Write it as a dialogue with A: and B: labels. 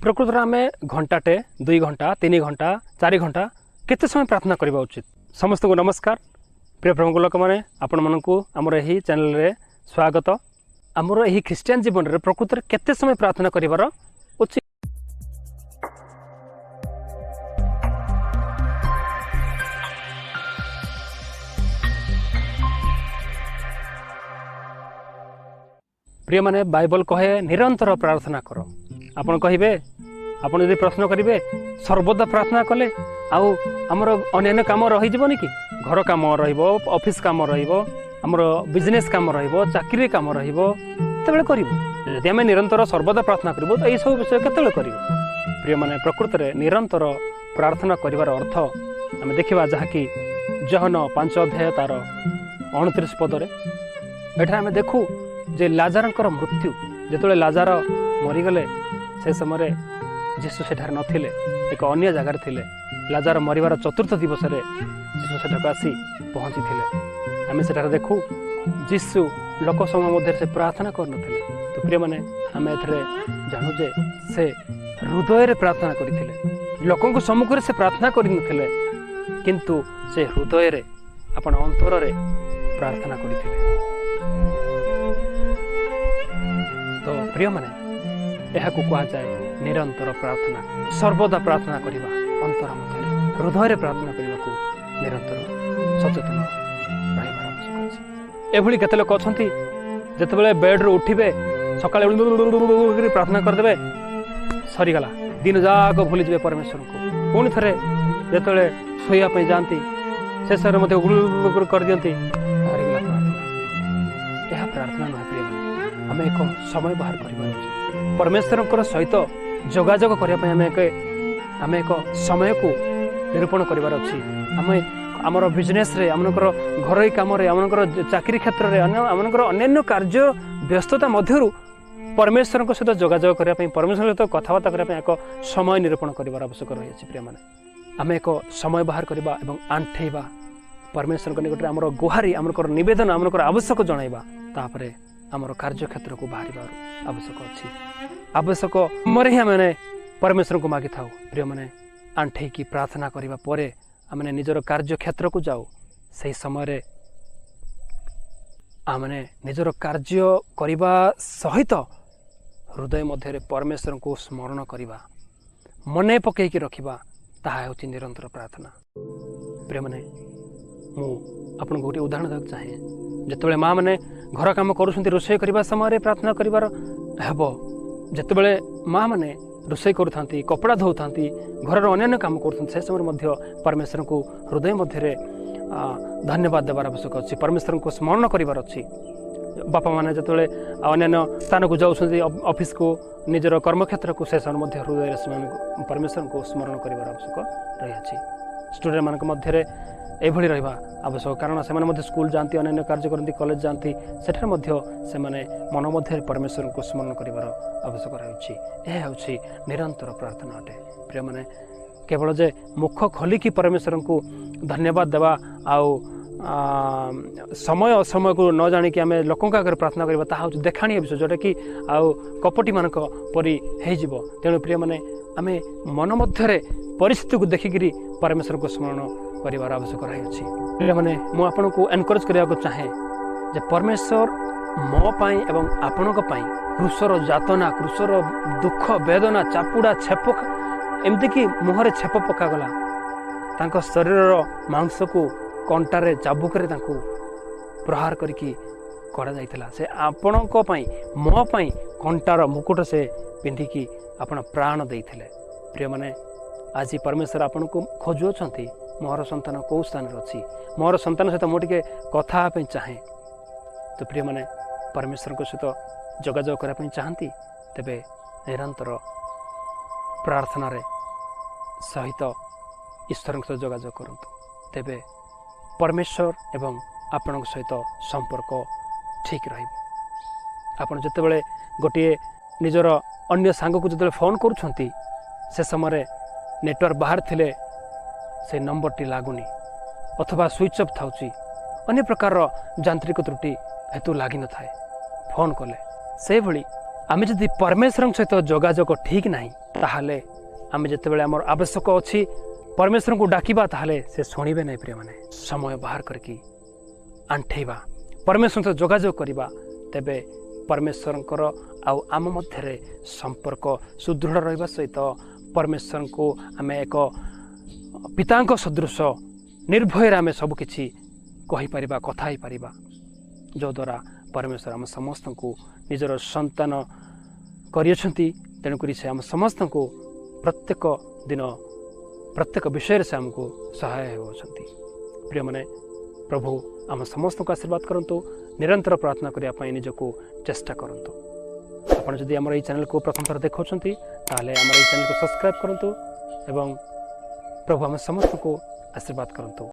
A: ପ୍ରକୃତରେ ଆମେ ଘଣ୍ଟାଟେ, 2 ଘଣ୍ଟା, 3 ଘଣ୍ଟା, 4 ଘଣ୍ଟା, କେତେ ସମୟ ପ୍ରାର୍ଥନା କରିବା ଉଚିତ? ସମସ୍ତଙ୍କୁ ନମସ୍କାର। ପ୍ରିୟ ପ୍ରଭୁଙ୍କ ଲୋକମାନେ, ଆପଣମାନଙ୍କୁ ଆମର ଏହି ଚ୍ୟାନେଲରେ ସ୍ୱାଗତ। ଆମର ଏହି ଖ୍ରୀଷ୍ଟିଆନ ଜୀବନରେ ପ୍ରକୃତରେ କେତେ ସମୟ ପ୍ରାର୍ଥନା କରିବାର ଉଚିତ? ପ୍ରିୟମାନେ, ବାଇବଲ କହେ, ନିରନ୍ତର ପ୍ରାର୍ଥନା କର। ଆପଣ କହିବେ, ଆପଣ ଯଦି ପ୍ରଶ୍ନ କରିବେ, ସର୍ବଦା ପ୍ରାର୍ଥନା କଲେ ଆଉ ଆମର ଅନ୍ୟାନ୍ୟ କାମ ରହିଯିବନି କି? ଘର କାମ ରହିବ, ଅଫିସ କାମ ରହିବ, ଆମର ବିଜନେସ୍ କାମ ରହିବ, ଚାକିରି କାମ ରହିବ, କେତେବେଳେ କରିବୁ? ଯଦି ଆମେ ନିରନ୍ତର ସର୍ବଦା ପ୍ରାର୍ଥନା କରିବୁ, ତ ଏଇସବୁ ବିଷୟ କେତେବେଳେ କରିବୁ? ପ୍ରିୟମାନେ, ପ୍ରକୃତରେ ନିରନ୍ତର ପ୍ରାର୍ଥନା କରିବାର ଅର୍ଥ ଆମେ ଦେଖିବା, ଯାହାକି ଯୋହନ 5 ଅଧ୍ୟାୟ ତାର 29 ପଦରେ। ଏଠାରେ ଆମେ ଦେଖୁ ଯେ ଲାଜାରଙ୍କର ମୃତ୍ୟୁ, ଯେତେବେଳେ ଲାଜାର ମରିଗଲେ, ସେ ସମୟରେ ଯୀଶୁ ସେଠାରେ ନଥିଲେ, ଏକ ଅନ୍ୟ ଜାଗାରେ ଥିଲେ। ଲାଜାର ମରିବାର ଚତୁର୍ଥ ଦିବସରେ ଯୀଶୁ ସେଠାକୁ ଆସି ପହଞ୍ଚିଥିଲେ। ଆମେ ସେଠାରେ ଦେଖୁ, ଯୀଶୁ ଲୋକ ସମୂହ ମଧ୍ୟରେ ସେ ପ୍ରାର୍ଥନା କରୁନଥିଲେ। ତ ପ୍ରିୟମାନେ, ଆମେ ଏଥିରେ ଜାଣୁ ଯେ ସେ ହୃଦୟରେ ପ୍ରାର୍ଥନା କରିଥିଲେ। ଲୋକଙ୍କ ସମ୍ମୁଖରେ ସେ ପ୍ରାର୍ଥନା କରିନଥିଲେ, କିନ୍ତୁ ସେ ହୃଦୟରେ, ଆପଣ ଅନ୍ତରରେ ପ୍ରାର୍ଥନା କରିଥିଲେ। ତ ପ୍ରିୟମାନେ, ଏହାକୁ କୁହାଯାଏ ନିରନ୍ତର ପ୍ରାର୍ଥନା। ସର୍ବଦା ପ୍ରାର୍ଥନା କରିବା, ଅନ୍ତର ମଧ୍ୟରେ, ହୃଦୟରେ ପ୍ରାର୍ଥନା କରିବାକୁ ନିରନ୍ତର ସଚେତନ ରହିବାର ଆବଶ୍ୟକ ଅଛି। ଏଭଳି କେତେ ଲୋକ ଅଛନ୍ତି, ଯେତେବେଳେ ବେଡ୍ରୁ ଉଠିବେ ସକାଳେ କରି ପ୍ରାର୍ଥନା କରିଦେବେ, ସରିଗଲା, ଦିନ ଯାକ ଭୁଲିଯିବେ ପରମେଶ୍ୱରଙ୍କୁ। ପୁଣି ଥରେ ଯେତେବେଳେ ଶୋଇବା ପାଇଁ ଯାଆନ୍ତି, ଶେଷରେ ମଧ୍ୟ ଗୁଳୁ କରିଦିଅନ୍ତି, ସରିଗଲା ପ୍ରାର୍ଥନା। ଏହା ପ୍ରାର୍ଥନା ନୁହେଁ। ପ୍ରିୟମାନେ, ଆମେ ଏକ ସମୟ ବାହାର କରିବାର ଅଛି। ପରମେଶ୍ୱରଙ୍କର ସହିତ ଯୋଗାଯୋଗ କରିବା ପାଇଁ ଆମେ ଏକ ସମୟକୁ ନିରୂପଣ କରିବାର ଅଛି। ଆମେ ଆମର ବିଜନେସରେ, ଆମମାନଙ୍କର ଘରୋଇ କାମରେ, ଆମମାନଙ୍କର ଚାକିରି କ୍ଷେତ୍ରରେ, ଅନ୍ୟ ଆମମାନଙ୍କର ଅନ୍ୟାନ୍ୟ କାର୍ଯ୍ୟ ବ୍ୟସ୍ତତା ମଧ୍ୟରୁ ପରମେଶ୍ୱରଙ୍କ ସହିତ ଯୋଗାଯୋଗ କରିବା ପାଇଁ, ପରମେଶ୍ୱରଙ୍କ ସହିତ କଥାବାର୍ତ୍ତା କରିବା ପାଇଁ ଏକ ସମୟ ନିରୂପଣ କରିବାର ଆବଶ୍ୟକ ରହିଅଛି। ପ୍ରିୟମାନେ, ଆମେ ଏକ ସମୟ ବାହାର କରିବା ଏବଂ ଆଣ୍ଠେଇବା, ପରମେଶ୍ୱରଙ୍କ ନିକଟରେ ଆମର ଗୁହାରି, ଆମଙ୍କର ନିବେଦନ, ଆମଙ୍କର ଆବଶ୍ୟକ ଜଣାଇବା। ତାପରେ ଆମର କାର୍ଯ୍ୟକ୍ଷେତ୍ରକୁ ବାହାରିବାର ଆବଶ୍ୟକ ଅଛି। ଆବଶ୍ୟକ ସମୟରେ ହିଁ ଆମେ ପରମେଶ୍ୱରଙ୍କୁ ମାଗିଥାଉ। ପ୍ରିୟମାନେ, ଆଣ୍ଠେଇକି ପ୍ରାର୍ଥନା କରିବା ପରେ ଆମେ ନିଜର କାର୍ଯ୍ୟକ୍ଷେତ୍ରକୁ ଯାଉ। ସେହି ସମୟରେ ଆମେ ନିଜର କାର୍ଯ୍ୟ କରିବା ସହିତ ହୃଦୟ ମଧ୍ୟରେ ପରମେଶ୍ୱରଙ୍କୁ ସ୍ମରଣ କରିବା, ମନେ ପକାଇକି ରଖିବା, ତାହା ହେଉଛି ନିରନ୍ତର ପ୍ରାର୍ଥନା। ପ୍ରିୟମାନେ, ମୁଁ ଆପଣଙ୍କୁ ଗୋଟିଏ ଉଦାହରଣ ଦେବାକୁ ଚାହେଁ। ଯେତେବେଳେ ମା ମାନେ ଘର କାମ କରୁଛନ୍ତି, ରୋଷେଇ କରିବା ସମୟରେ ପ୍ରାର୍ଥନା କରିବାର ହେବ। ଯେତେବେଳେ ମା ମାନେ ରୋଷେଇ କରୁଥାନ୍ତି, କପଡ଼ା ଧୋଉଥାନ୍ତି, ଘରର ଅନ୍ୟାନ୍ୟ କାମ କରୁଥାନ୍ତି, ସେ ସମୟରେ ମଧ୍ୟ ପରମେଶ୍ୱରଙ୍କୁ ହୃଦୟ ମଧ୍ୟରେ ଧନ୍ୟବାଦ ଦେବାର ଆବଶ୍ୟକ ଅଛି, ପରମେଶ୍ୱରଙ୍କୁ ସ୍ମରଣ କରିବାର ଅଛି। ବାପାମାନେ ଯେତେବେଳେ ଅନ୍ୟାନ୍ୟ ସ୍ଥାନକୁ ଯାଉଛନ୍ତି, ଅଫିସକୁ, ନିଜର କର୍ମକ୍ଷେତ୍ରକୁ, ସେ ସମୟରେ ମଧ୍ୟ ହୃଦୟରେ ସେମାନଙ୍କୁ ପରମେଶ୍ୱରଙ୍କୁ ସ୍ମରଣ କରିବାର ଆବଶ୍ୟକ ରହିଅଛି। ଷ୍ଟୁଡେଣ୍ଟମାନଙ୍କ ମଧ୍ୟରେ ଏଭଳି ରହିବା ଆବଶ୍ୟକ, କାରଣ ସେମାନେ ମଧ୍ୟ ସ୍କୁଲ ଯାଆନ୍ତି, ଅନ୍ୟାନ୍ୟ କାର୍ଯ୍ୟ କରନ୍ତି, କଲେଜ ଯାଆନ୍ତି। ସେଠାରେ ମଧ୍ୟ ସେମାନେ ମନ ମଧ୍ୟରେ ପରମେଶ୍ୱରଙ୍କୁ ସ୍ମରଣ କରିବାର ଆବଶ୍ୟକ ରହିଛି। ଏହା ହେଉଛି ନିରନ୍ତର ପ୍ରାର୍ଥନା ଅଟେ। ପ୍ରିୟମାନେ, କେବଳ ଯେ ମୁଖ ଖୋଲିକି ପରମେଶ୍ୱରଙ୍କୁ ଧନ୍ୟବାଦ ଦେବା ଆଉ ସମୟ ଅସମୟକୁ ନ ଜାଣିକି ଆମେ ଲୋକଙ୍କ ଆଗରେ ପ୍ରାର୍ଥନା କରିବା, ତାହା ହେଉଛି ଦେଖାଣିଆ ବିଷୟ, ଯେଉଁଟାକି ଆଉ କପଟୀମାନଙ୍କ ପରି ହେଇଯିବ। ତେଣୁ ପ୍ରିୟମାନେ, ଆମେ ମନ ମଧ୍ୟରେ ପରିସ୍ଥିତିକୁ ଦେଖିକିରି ପରମେଶ୍ୱରଙ୍କୁ ସ୍ମରଣ କରିବାର ଆବଶ୍ୟକ ରହିଅଛି। ପ୍ରିୟମାନେ, ମୁଁ ଆପଣଙ୍କୁ ଏନକରେଜ୍ କରିବାକୁ ଚାହେଁ ଯେ ପରମେଶ୍ୱର ମୋ ପାଇଁ ଏବଂ ଆପଣଙ୍କ ପାଇଁ କ୍ରୁଶର ଯାତନା, କ୍ରୁଶର ଦୁଃଖ ବେଦନା, ଚାପୁଡ଼ା, ଛେପ, ଏମିତିକି ମୁହଁରେ ଛେପ ପକାଗଲା, ତାଙ୍କ ଶରୀରର ମାଂସକୁ କଣ୍ଟାରେ, ଚାବୁକରେ ତାଙ୍କୁ ପ୍ରହାର କରିକି କରାଯାଇଥିଲା। ସେ ଆପଣଙ୍କ ପାଇଁ, ମୋ ପାଇଁ କଣ୍ଟାର ମୁକୁଟ ସେ ପିନ୍ଧିକି ଆପଣ ପ୍ରାଣ ଦେଇଥିଲେ। ପ୍ରିୟମାନେ, ଆଜି ପରମେଶ୍ୱର ଆପଣଙ୍କୁ ଖୋଜୁଅଛନ୍ତି, ମୋର ସନ୍ତାନ କେଉଁ ସ୍ଥାନରେ ଅଛି? ମୋର ସନ୍ତାନ ସହିତ ମୁଁ ଟିକେ କଥା ହେବା ପାଇଁ ଚାହେଁ। ତ ପ୍ରିୟମାନେ, ପରମେଶ୍ୱରଙ୍କ ସହିତ ଯୋଗାଯୋଗ କରିବା ପାଇଁ ଚାହାନ୍ତି, ତେବେ ନିରନ୍ତର ପ୍ରାର୍ଥନାରେ ସହିତ ଈଶ୍ୱରଙ୍କ ସହିତ ଯୋଗାଯୋଗ କରନ୍ତୁ। ତେବେ ପରମେଶ୍ୱର ଏବଂ ଆପଣଙ୍କ ସହିତ ସମ୍ପର୍କ ଠିକ୍ ରହିବ। ଆପଣ ଯେତେବେଳେ ଗୋଟିଏ ନିଜର ଅନ୍ୟ ସାଙ୍ଗକୁ ଯେତେବେଳେ ଫୋନ୍ କରୁଛନ୍ତି, ସେ ସମୟରେ ନେଟୱାର୍କ ବାହାରେ ଥିଲେ ସେ ନମ୍ବରଟି ଲାଗୁନି ଅଥବା ସୁଇଚ୍ ଅଫ୍ ଥାଉଛି, ଅନ୍ୟ ପ୍ରକାରର ଯାନ୍ତ୍ରିକ ତ୍ରୁଟି ହେତୁ ଲାଗିନଥାଏ ଫୋନ୍ କଲେ। ସେହିଭଳି ଆମେ ଯଦି ପରମେଶ୍ୱରଙ୍କ ସହିତ ଯୋଗାଯୋଗ ଠିକ୍ ନାହିଁ, ତାହେଲେ ଆମେ ଯେତେବେଳେ ଆମର ଆବଶ୍ୟକ ଅଛି ପରମେଶ୍ୱରଙ୍କୁ ଡାକିବା, ତାହେଲେ ସେ ଶୁଣିବେ ନାହିଁ। ପ୍ରିୟମାନେ, ସମୟ ବାହାର କରିକି ଆଣ୍ଠେଇବା, ପରମେଶ୍ୱରଙ୍କ ସହ ଯୋଗାଯୋଗ କରିବା, ତେବେ ପରମେଶ୍ୱରଙ୍କର ଆଉ ଆମ ମଧ୍ୟରେ ସମ୍ପର୍କ ସୁଦୃଢ଼ ରହିବା ସହିତ ପରମେଶ୍ୱରଙ୍କୁ ଆମେ ଏକ ପିତାଙ୍କ ସଦୃଶ ନିର୍ଭୟରେ ଆମେ ସବୁକିଛି କହିପାରିବା, କଥା ହେଇପାରିବା, ଯଦ୍ୱାରା ପରମେଶ୍ୱର ଆମ ସମସ୍ତଙ୍କୁ ନିଜର ସନ୍ତାନ କରିଅଛନ୍ତି। ତେଣୁକରି ସେ ଆମ ସମସ୍ତଙ୍କୁ ପ୍ରତ୍ୟେକ ଦିନ ପ୍ରତ୍ୟେକ ବିଷୟରେ ସେ ଆମକୁ ସହାୟ ହେଉଅଛନ୍ତି। ପ୍ରିୟମାନେ, ପ୍ରଭୁ ଆମ ସମସ୍ତଙ୍କୁ ଆଶୀର୍ବାଦ କରନ୍ତୁ। ନିରନ୍ତର ପ୍ରାର୍ଥନା କରିବା ପାଇଁ ନିଜକୁ ଚେଷ୍ଟା କରନ୍ତୁ। ଆପଣ ଯଦି ଆମର ଏହି ଚ୍ୟାନେଲକୁ ପ୍ରଥମ ଥର ଦେଖାଉଛନ୍ତି, ତାହେଲେ ଆମର ଏହି ଚ୍ୟାନେଲକୁ ସବସ୍କ୍ରାଇବ୍ କରନ୍ତୁ ଏବଂ ପ୍ରଭୁ ଆମ ସମସ୍ତଙ୍କୁ ଆଶୀର୍ବାଦ କରନ୍ତୁ।